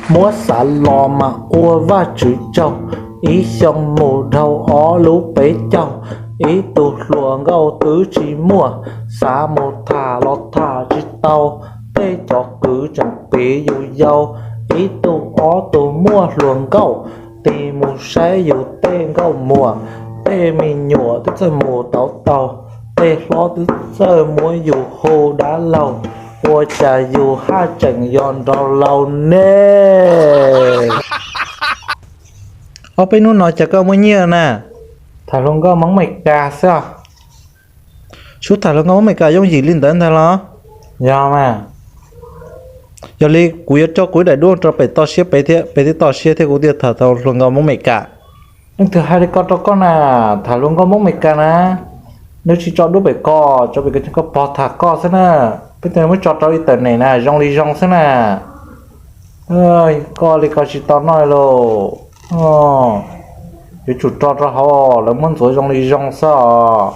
Muab xav los mas ua Vajtswv tsaug, ib xyoo mus dhau ob lub peb caug, ib tug hluas nkauj twb tsis muaj, xav mus tham los tham tsis tau, tej cov kwv tseem piv yus yau, ib tug ob tug muaj hluas nkauj, tig mus saib yus tej nkauj muam, tej me nyuam twb txawj mus tau taug, tej hlob twb txawj muab yus hu dab laug, ua cas yus haj tseem yog nraug laus ne? Ob peb hnub no cas koj muaj nyiaj na? Tham hluas nkauj Hmoob Meskas xwb. Sub, tham hluas nkauj Hmoob Meskas yooj yim li ntawd ntag los? Yog mas. Yog li kuv yuav tso kuv ib daim duab rau pem toj siab peb thiab, peb thiaj toj siab thiab kuv thiaj tham tau hluas nkauj Hmoob Meskas. Leej twg hais li ko rau koj na? Tham hluas nkauj Hmoob Meskas na, nws tsis tso duab pem ko, tso pem ko, koj pog tham koj xwb na. Peb tej muab tso rau internet na zoo li zoo xwb na. Koj li ko tsis tau noj li lauj. Yuav tsum tso rau hauv lawv muab ntxuav zoo li zoo xwb os.